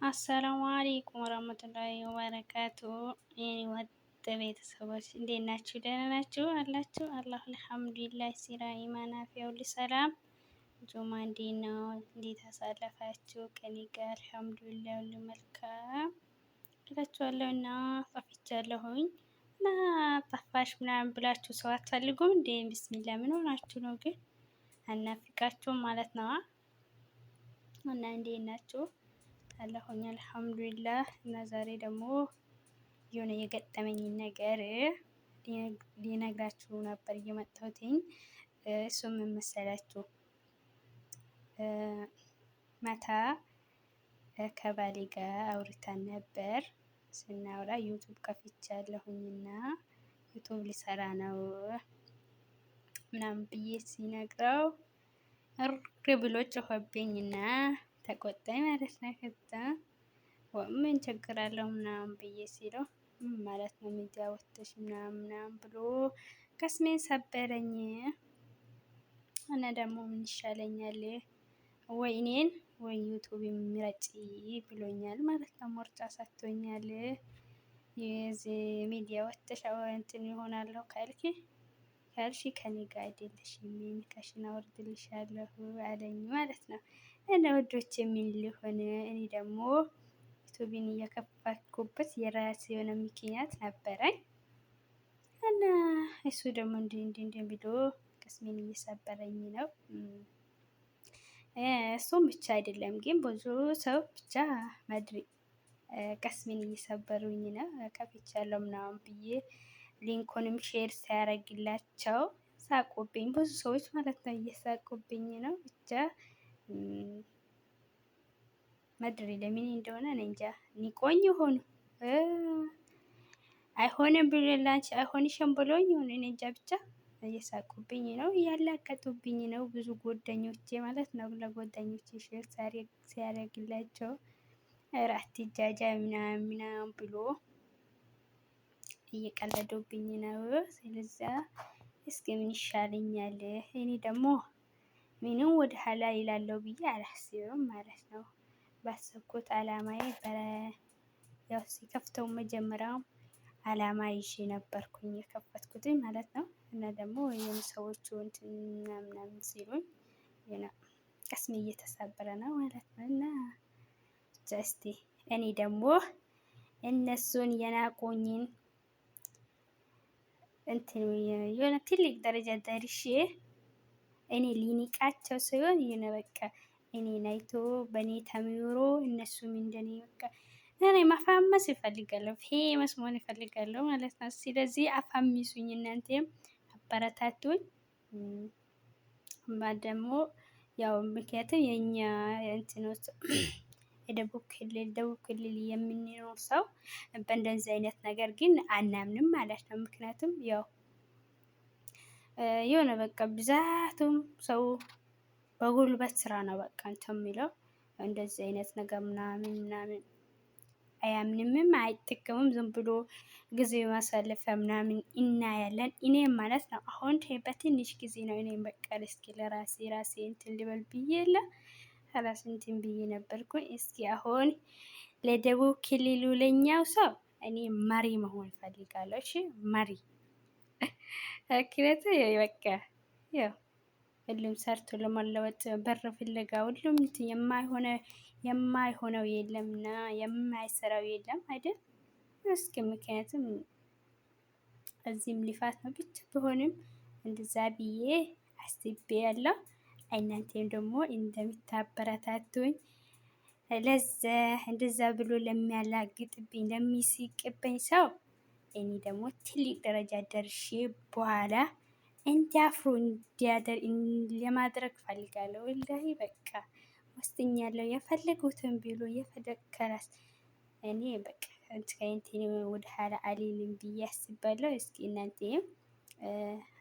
አሰላሙ አለይኩም ወራህመቱላሂ ወበረካቱ። የኔ ወጥ ቤተሰቦች እንዴት ናችሁ? ደህና ናችሁ አላችሁ? አላሁ አልሐምዱሊላህ። ሲራ ኢማን አፊያ ሁሉ ሰላም። ጁማ እንዴት ነው? እንዴት አሳለፋችሁ? ከኔ ጋር አልሐምዱሊላህ ሁሉ መልካም እላችኋለሁ። እና ጠፍቻለሁኝ እና ጠፋሽ ምናምን ብላችሁ ሰው አትፈልጉም እንዴ? ቢስሚላ ምን ሆናችሁ ነው ግን? አናፍቃችሁም ማለት ነው። እና እንዴት ናችሁ? አለሁኝ አልሐምዱሊላህ። እና ዛሬ ደግሞ የሆነ የገጠመኝ ነገር ሊነግራችሁ ነበር እየመጣሁትኝ። እሱም ምን መሰላችሁ? ማታ ከባሌ ጋር አውርተን ነበር። ስናወራ YouTube ከፍቻለሁኝና YouTube ሊሰራ ነው ምናምን ብዬ ሲነግረው እር ብሎ ጮኸብኝና ተቆጣኝ ማለት ነው። ከዛ ምን ችግር አለው ምናምን ብዬ ሲለው ምን ማለት ነው ሚዲያ ወጥተሽ ምናምን ምናምን ብሎ ቅስሜን ሰበረኝ። እና ደግሞ ምን ይሻለኛል ወይ እኔን ወይ YouTube ምረጪ ብሎኛል ማለት ነው። ምርጫ ሰጥቶኛል። የዚህ ሚዲያ ወጥተሽ እንትን ይሆናለሁ ካልክ ካልሽ ከኔ ጋር አይደለሽም ከሽን አወርድልሻለሁ አለኝ ማለት ነው። እና ውዶች የሚል ሊሆን እኔ ደግሞ YouTube ን እየከፈትኩበት የራሴ የሆነ ምክንያት ነበረኝ። እና እሱ ደግሞ እንዲህ እንዲህ እንዲህ ብሎ ቅስሜን እየሰበረኝ ነው። እሱም ብቻ አይደለም ግን ብዙ ሰው ብቻ መድሪ ቅስሜን እየሰበሩኝ ነው። ከፍቻለሁ ምናምን ብዬ link ኡንም share ሲያደርግላቸው ሳቁብኝ። ብዙ ሰዎች ማለት ነው እየሳቁብኝ ነው። ብቻ መድሪ ለምን እንደሆነ እኔ እንጃ። ኒቆኝ ይሆኑ አይሆንም ብሎ ላንቺ አይሆንሽም ብሎኝ ይሁን እኔ እንጃ። ብቻ እየሳቁብኝ ነው፣ እያላቀጡብኝ ነው። ብዙ ጓደኞቼ ማለት ነው ለጓደኞቼ share ሲያደርግላቸው ራት ጃጃ ምናምን ምናምን ብሎ እየቀለዱብኝ ነው። ስለዚያ እስኪ ምን ይሻለኛል? እኔ ደግሞ ምንም ወደ ኋላ ይላለው ብዬ አላስብም ማለት ነው። ባሰብኩት አላማዬ ያው ሲከፍተው መጀመሪያው አላማ ይዤ ነበርኩኝ የከፈትኩትኝ ማለት ነው። እና ደግሞ ሰዎቹ እንትን ምናምን ምናምን ሲሉኝ ቅስሜ እየተሰበረ ነው ማለት ነው። እና ብቻ እስቲ እኔ ደግሞ እነሱን የናቁኝን እንትን የሆነ ትልቅ ደረጃ ደርሼ እኔ ሊንቃቸው ሳይሆን የሆነ በቃ እኔን አይቶ በእኔ ተምሮ እነሱም እንደኔ በቃ እኔ ማፋመስ ይፈልጋለሁ፣ famous መሆን ይፈልጋለሁ ማለት ነው። ስለዚህ አፋሚሱኝ፣ እናንተም አበረታቱኝ። ደግሞ ያው ምክንያቱም የኛ እንትኖች የደቡብ ክልል ደቡብ ክልል የምንኖር ሰው በእንደዚህ አይነት ነገር ግን አናምንም ማለት ነው። ምክንያቱም ያው የሆነ በቃ ብዛቱም ሰው በጉልበት ስራ ነው በቃ እንትን የሚለው እንደዚህ አይነት ነገር ምናምን ምናምን አያምንምም አይጠቀምም። ዝም ብሎ ጊዜ ማሳለፊያ ምናምን እናያለን። እኔም ማለት ነው አሁን በትንሽ ጊዜ ነው እኔም በቃ እስኪ ለራሴ ራሴ እንትን ልበል ብዬ የለ ራስ እንትን ብዬ ነበርኩኝ። እስኪ አሁን ለደቡብ ክልሉ ለኛው ሰው እኔ መሪ መሆን እፈልጋለሁ። እሺ መሪ አክለተ በቃ ያው ሁሉም ሰርቶ ለመለወጥ በር ፍለጋ ሁሉም የማይሆነ የማይሆነው የለምና የማይሰራው የለም አይደል? እስኪ ምክንያቱም እዚህም ሊፋት ነው ብቻ ቢሆንም እንደዛ ብዬ አስቤ ያለው እናንተም ደግሞ እንደምታበረታቱኝ ለዛ እንደዛ ብሎ ለሚያላግጥብኝ ለሚስቅብኝ ሰው እኔ ደግሞ ትልቅ ደረጃ ደርሼ በኋላ እንዲያፍሩ እንዲያደር ለማድረግ ፈልጋለሁ። ወላሂ በቃ ወስኛለሁ። የፈለጉትን ቢሉ የፈለግ እኔ በቃ ከእንትን ወደ ኋላ አልልም ብዬ አስባለሁ። እስኪ እናንተም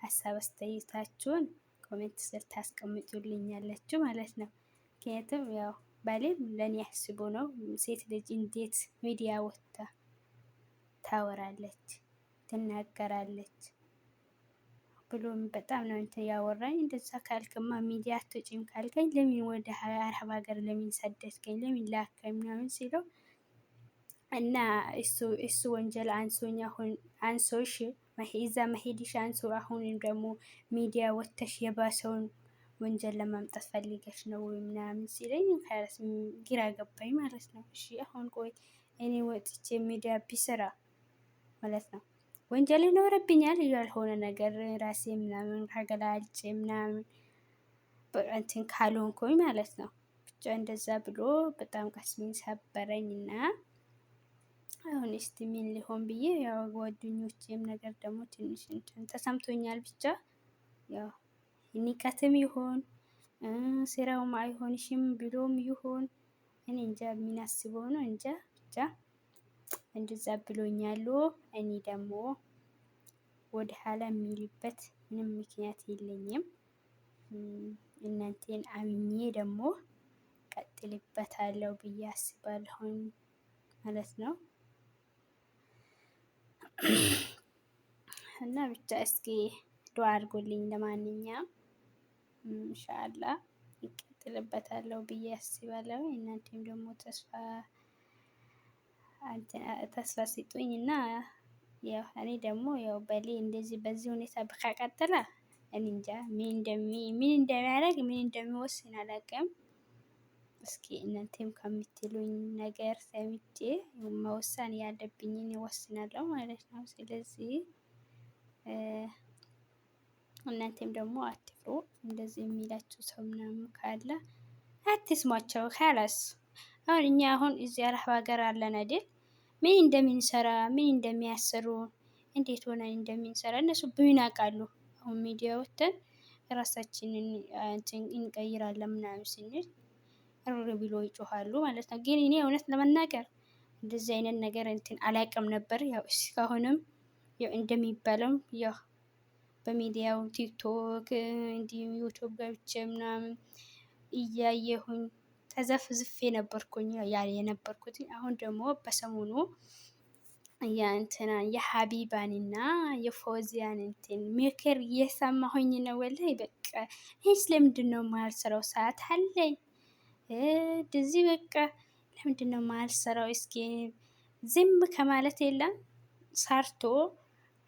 ሀሳብ አስተያየታችሁን comment ስር ታስቀምጡልኛላችሁ ማለት ነው። ምክንያቱም ያው ባሌም ለእኔ አስቦ ነው። ሴት ልጅ እንዴት ሚዲያ ወጥታ ታወራለች፣ ትናገራለች ብሎ ብሎ በጣም ነው እንትን ያወራኝ። እንደዛ ካልክማ ሚዲያ አትወጪም ካልከኝ ለምን ወደ አረብ ሀገር ለምን ሰደድከኝ ለምን ላከኝ ምናምን ሲለው እና እሱ ወንጀል አንሶኝ አሁን አንሶሽ እዛ መሄድሽ አንሶ አሁንም ደግሞ ሚዲያ ወተሽ የባሰውን ወንጀል ለማምጣት ፈልገሽ ነው ወይ ምናምን ሲለኝ ግራ ገባኝ ማለት ነው። እሺ አሁን ቆይ እኔ ወጥቼ ሚዲያ ቢሰራ ማለት ነው ወንጀል ይኖርብኛል ያልሆነ ነገር ራሴ ምናምን ከገላልጬ ምናምን እንትን ካልሆንኩኝ ማለት ነው። ብቻ እንደዛ ብሎ በጣም ቀስሜን ሰበረኝ እና አሁን እስቲ ምን ሊሆን ብዬ ያው ጓደኞቼም ነገር ደግሞ ትንሽ እንትን ተሰምቶኛል። ብቻ ያው ንቀትም ይሆን ስራውም አይሆንሽም ብሎም ይሆን እኔ እንጃ ምን አስበው ነው እንጃ ብቻ እንደዛ ብሎኛል። እኔ ደግሞ ወደ ኋላ የሚልበት ምንም ምክንያት የለኝም። እናንተን አምኜ ደግሞ ቀጥልበታለሁ ብዬ አስባለሁኝ ማለት ነው። እና ብቻ እስኪ ዱአ አድርጎልኝ ለማንኛውም ኢንሻአላህ ይቀጥልበታለሁ ብዬ አስባለሁ። እናንተም ደግሞ ተስፋ ተስፋ ስጡኝ እና ያው እኔ ደግሞ ያው በሌ እንደዚህ በዚህ ሁኔታ ከቀጠለ እኔ እንጃ ምን እንደሚያደርግ ምን እንደሚወስን አላውቅም። እስኪ እናንተም ከምትሉኝ ነገር ሰምቼ መወሰን ያለብኝን እወስናለሁ ማለት ነው። ስለዚህ እናንተም ደግሞ አትፍሩ። እንደዚህ የሚላችሁ ሰው ምናምን ካለ አትስሟቸው። خلاص አሁን እኛ አሁን እዚህ አረብ ሀገር አለን አይደል? ምን እንደምንሰራ ምን እንደሚያሰሩ እንዴት ሆነን እንደምንሰራ እነሱ ምን ያውቃሉ? አሁን ሚዲያ ወጥተን ራሳችንን እንቀይራለን ምናምን ስንል እር ብሎ ይጮሃሉ ማለት ነው። ግን እኔ እውነት ለመናገር እንደዚህ አይነት ነገር እንትን አላውቅም ነበር። ያው እስካሁንም ያው እንደሚባለው ያው በሚዲያው ቲክቶክ እንዲሁም ዩቱብ ገብቼ ምናምን እያየሁኝ ተዘፍዝፌ ነበርኩኝ ያ የነበርኩት። አሁን ደግሞ በሰሞኑ የእንትና የሀቢባንና የፎዚያን እንትን ምክር እየሰማሁኝ ነው። ወላሂ በቃ ይህስ ለምንድን ነው የማልሰራው? ሰዓት አለኝ እንደዚህ በቃ ለምንድን ነው የማልሰራው? እስኪ ዝም ከማለት የለም ሰርቶ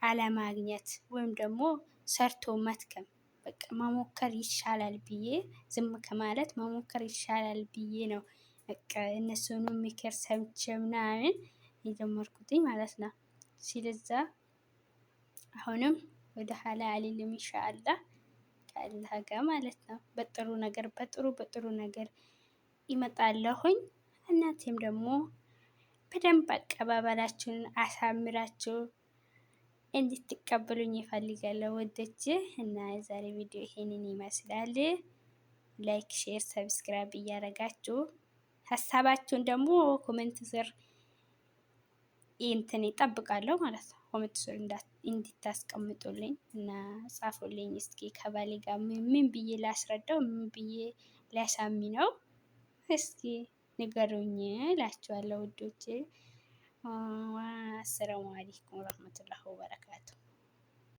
አለማግኘት ወይም ደግሞ ሰርቶ መትከም በቃ መሞከር ይሻላል ብዬ ዝም ከማለት መሞከር ይሻላል ብዬ ነው። በቃ እነሱንም ምክር ሰምቼ ምናምን የጀመርኩትኝ ማለት ነው። ስለዛ አሁንም ወደ ኋላ አልልም ኢንሻአላህ ከአላህ ጋር ማለት ነው። በጥሩ ነገር በጥሩ በጥሩ ነገር ይመጣለሁኝ። እናንተም ደግሞ በደንብ አቀባበላችሁን አሳምራችሁ እንድትቀበሉኝ እፈልጋለሁ ወደች እና የዛሬ ቪዲዮ ይሄንን ይመስላል። Like፣ share፣ subscribe እያደረጋችሁ ሀሳባችሁን ደግሞ comment ስር እንትን ይጠብቃለሁ ማለት ነው። Comment ስር እንድታስቀምጡልኝ እና ጻፉልኝ እስኪ ከባሌ ጋር ምን ብዬ ላስረዳው፣ ምን ብዬ ላሳምነው እስኪ ንገሩኝ እላችኋለሁ ውዶቼ። አሰላሙ አለይኩም ወረህመቱላሂ ወበረካቱ።